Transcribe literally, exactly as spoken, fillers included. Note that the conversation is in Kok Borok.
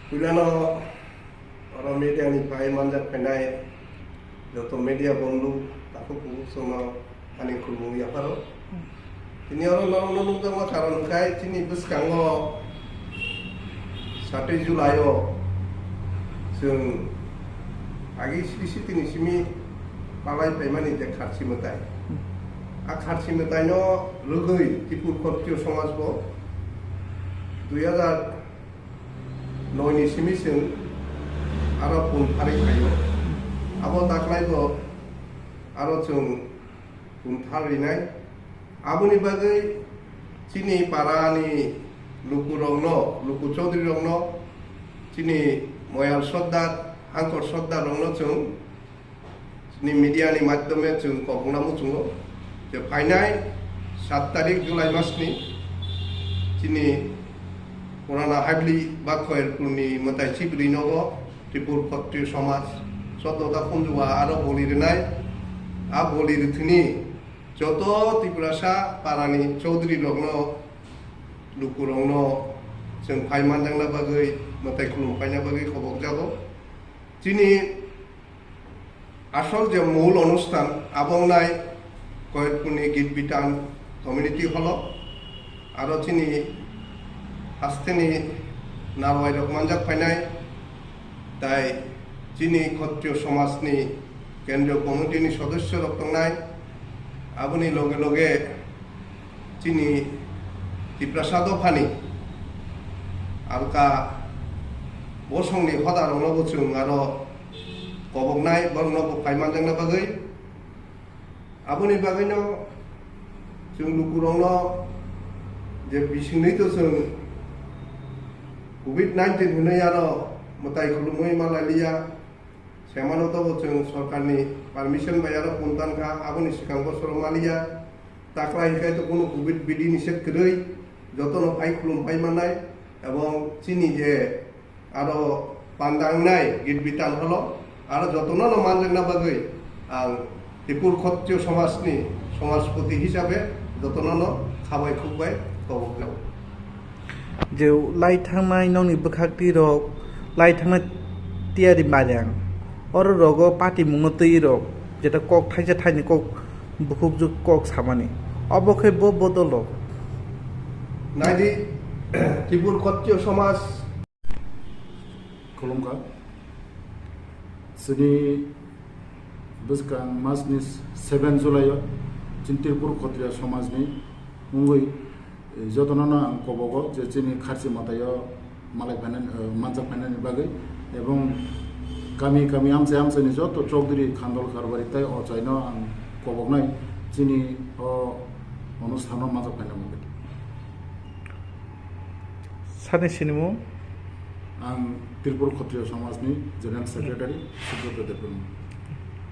Puilano oro media ni pai manjak phainai joto media bondhu takhuk bukhuk chwngno ani khulumung yapharo. Tini oro norokno nukjakma karon hwnkhe chini bwskango satwi July o chwng agi sri sitini simi palai paimani je kharchi mwtai. A kharchi mwtaino rwgwi Tripur Khotriyo Somaj bo dui hazar noi ni simi chwng aro pun pharwi phaio. Abo daklai bo aro chwng pun thar rinai. Aboni bagwi chini para ni lukurokno, luku chaudhuri rokno, chini Moyal Sordar, Hangkor Sordar rokno chwng chini media ni madhyome chwng kok wngna muchungo je phainai sat tarik July mas ni chini purana habli ba Khoyerpur ni mwtai chibrwi nogo Tripur Khotriyo Somaj sodota khunjuwa aro boli rwnai. A boli rwthwini joto Tiprasa parani chaudhuri rokno, lukurokno chwng phai manjakna bagwi, mwtai khulum phaina bagwi khobokjago. Chini asol je mul onusthan, abo wngnai Khoyerpurni Git Bitan Community Hall-o, aro chini hasteni narwai rok manjak phainai, tai chini Khotriyo Somajni Kendriyo Committee-ni sodosyo rok tongnai, aboni loge loge chini Tiprasa dophani alka bosongni hoda rokno bo chwng aro koboknai, borokno bo phai manjakna bagwi. Aboni bagwino chwng lukurokno je bisingni to chwng covid nineteen hinwi aro mwtai khulumwi ma lailiya. Semano to bo chwng sorkarni permission bai aro puntan kha, aboni swkang bosoro maliya. Taklai hinkhe to kunu covid bidi nised kwrwi, jotono phai khulum phai mannai, ebong chini je aro panda wngnai Git Bitan Hall-o, aro jotono no manjakna bagwi ang Tripur Khotriyo Somajni Somajpoti hisabe jotono no khabai khukbai kobok jago. Je lai thangnai nokni bwkhak twi rok, lai thangnai tiyari mari ang. Oro rogo patimungno twi rok, jeta kok thaisa thaini kok bukhukjwk kok samani. Obo khe bo bodolo. Naidi, Tripur Khotriyo Somaj. Khulumkha. Chini bwskang masni seven July-o chini Tripur Khotriyo Somajni wngwi, eh, jotono no ang kobogo je chini kharchi mwtaio malai phainani, eh, manjak phainani bagwi, ebong kami kami amchai amchaini joto chokdiri khandol karbari tai ochaino ang koboknai chini o onusthano manjak phaina bagwi. Sani sinimung? Ang Tripur Khotriyo Somajni General Secretary Subrata Debbarma.